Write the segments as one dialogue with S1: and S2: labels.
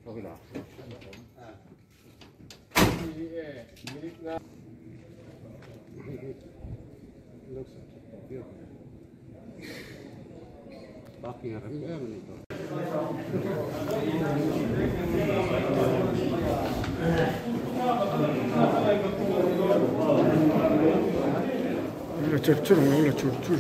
S1: La chur chur ang la chur chur.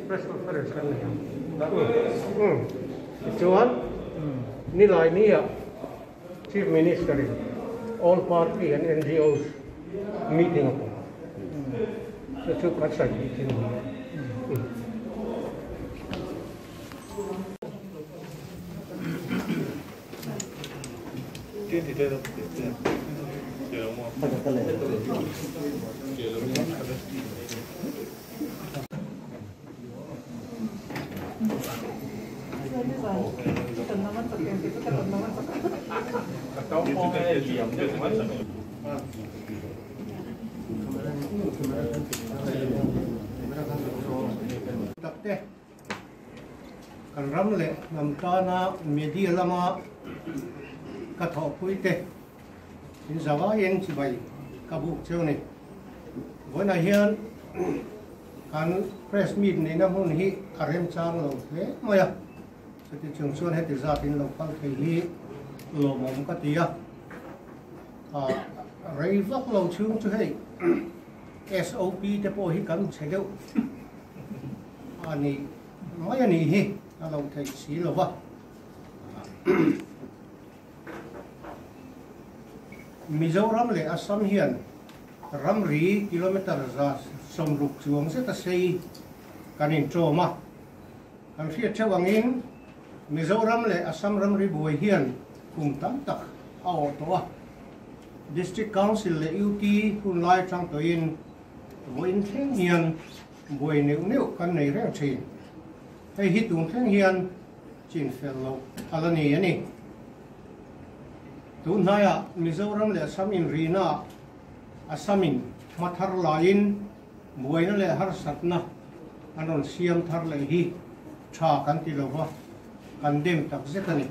S1: Press conference kan nei ang. Tichuan nilai nia Chief Minister in All Party and NGOs meeting a pawm a, chu chu kan sawi tih thil a ni a.
S2: Takte kan ram leh hnam tana media lama ka thawhpuite In zavaiin chibai ka buk cheu ni. Vawiinah hian kan press meet neihna hmun hi a remchang lo hle mai a, chuti chung chuan heti zat in lo kal thei hi lawmawm ka ti a. Rei vak lo chhung chu hei SOP te pawh hi kan chhe deuh a ni mai a nih hi a lo theih si lo va. Mizoram leh Assam hian ramri kilometre 60 chuang zeta sei kan inṭawm a. Kan hriat theuh angin Mizoram leh Assam ramri buai hian kum tam tak a awh tawh a. District Council leh UT hun lai atang tawhin vawiin thleng hian buai neuh neuh kan nei reng thin. Hei hi tun thleng hian chin fel loh a la ni a ni. Tun hnaiah Mizoram leh Assam inrihnaah Assamin hma thar laiin buaina leh harsatna an rawn siam thar leh hi tha kan ti lo va, kan dem tak zet a ni.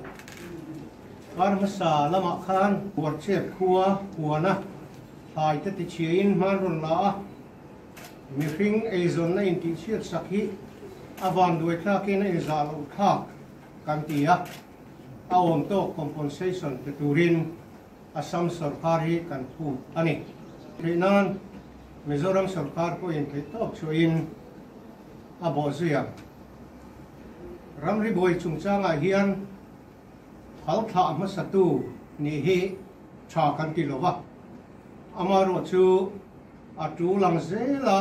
S2: Kar hmasa lamah khan Buarchep khua huana thlai te tichhiain hman rawn la a, mihring eizawnna intihchhiat sak hi a vanduai thlakin a inzah loh thlak kan ti a. A awm tawk compensation pe turin Assam sorkar hi kan phut a ni. Theih nan Mizoram sorkar pawhin theih tawk chhuahin a bawh zui ang. Ramri buai chungchangah hian phal thlah hmasatu nih hi tha kan ti lo va, amaherawhchu a tul ang zela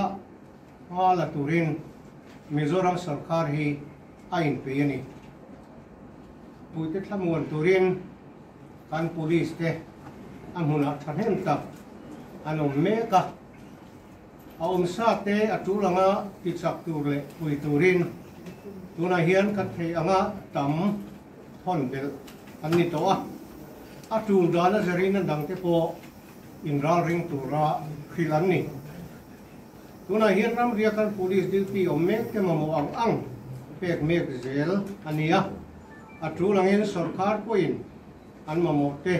S2: hma la turin Mizoram sorkar hi a inpei a ni. Puite thlamuan turin kan police te a hmunah thahnem tak an awm mek a, a awmsa te a tul anga tichak tur leh pui turin tunah hian kan theih anga tam thawn belh an ni tawh a, a tul dan a zarin a dangte pawh inralring tura hrilh an ni. Tunah hian ramria kan Police duty awm mek te mamawh ang ang pek mek zel a ni a, a tul angin sawrkar pawhin an mamawh te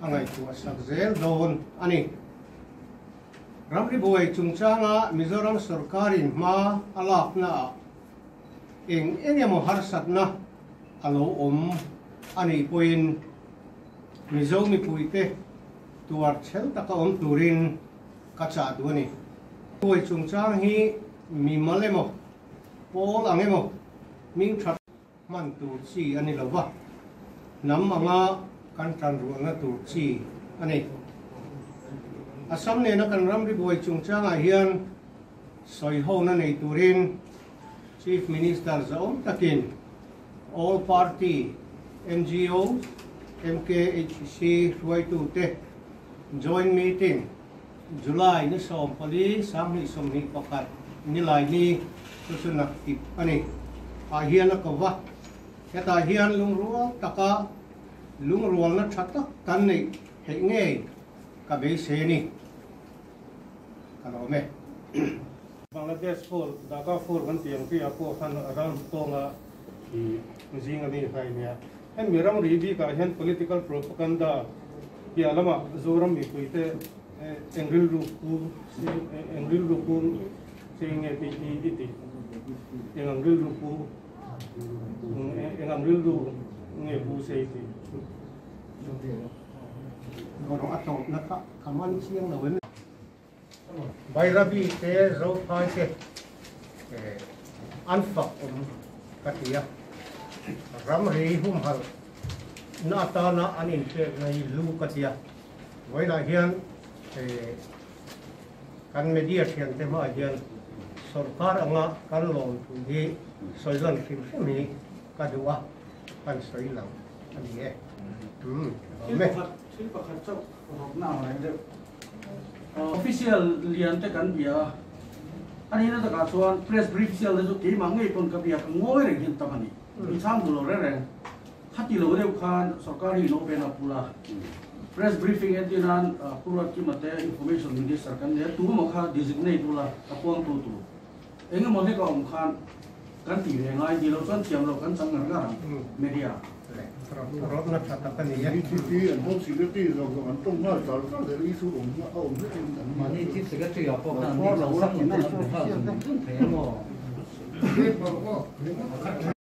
S2: a ngaihtuah sak zel dawn a ni. Ramri buai chungchanga Mizoram sawrkarin hma a laknaah eng eng emaw harsatna a lo awm a nih pawhin Mizo mipuite tuar chhel taka awm turin Ka chah duh a ni. Buai chungchang hi mimal emaw, pawl ang emaw hming that hman tur chi a ni lo va, hnam anga kan tan ruahna tur chi a ni. Assam nena kan ramri buai chungchangah hian. Sawihona nei turin Chief Minister zahawm takin All Party, NGOs, MKHC hruaitute Joint Meeting July ni 14 2021 nilai ni chu chu nak tip a ni. Ah hian a ko va, hetah hian lungrual taka lungrualna tha tak kan neih theih ngei ka beisei a ni. Ka lawm e.
S1: Bangladesh Fall, Dhaka Fall kan tih ang chi ah pawh khan ram tawnga i zing a mi kha i nia. Hemi ramri bikah hian political propaganda piah lamah Zoram mipuite eng rilru pu eng rilru pu che nge tih hi i tih? Eng ang rilru pu eng ang rilru nge pu se i tih?
S2: Rawh a tawpna kha ka man chiang lo em? Bairabi te Zophai te an fak awm ka ti a, ramri humhalh na atana an inpekna hi hlu ka ti a, vawiinah hian kan media thiante hmaah hian sawrkar anga kan lawm thu hi sawi lan hrim hrim hi ka duh a, kan sawi lang a ni e.
S3: Thil pakhat chauh rawtna ang reng deuh. Official lian te kan bia a, a nihna takah chuan press brief sial te chu keimah ngei pawn ka bia ka ngawi reng hian tam a ni. Mi chhang duh lo reng reng. Khati lo deuh khan sorkar hi in open up ula. Press briefing entir nan Pu Ruatkima te Information Minister kan nia, tu emaw kha designate ula a puangtu tur. Eng emaw hlek a awm khan kan tih ve ngai ni lo chuan thiam lo kan chang ngar ngar ang media.
S2: Rawtna tha tak a ni e.
S4: BJP an Home Secretary zawk zawk an tawng nghal char char zel issue awm a awm hlek in an
S5: Mahni Chief Secretary ah pawh khan an ni chang sak lo ten an be nghal zung zung thei ang aw.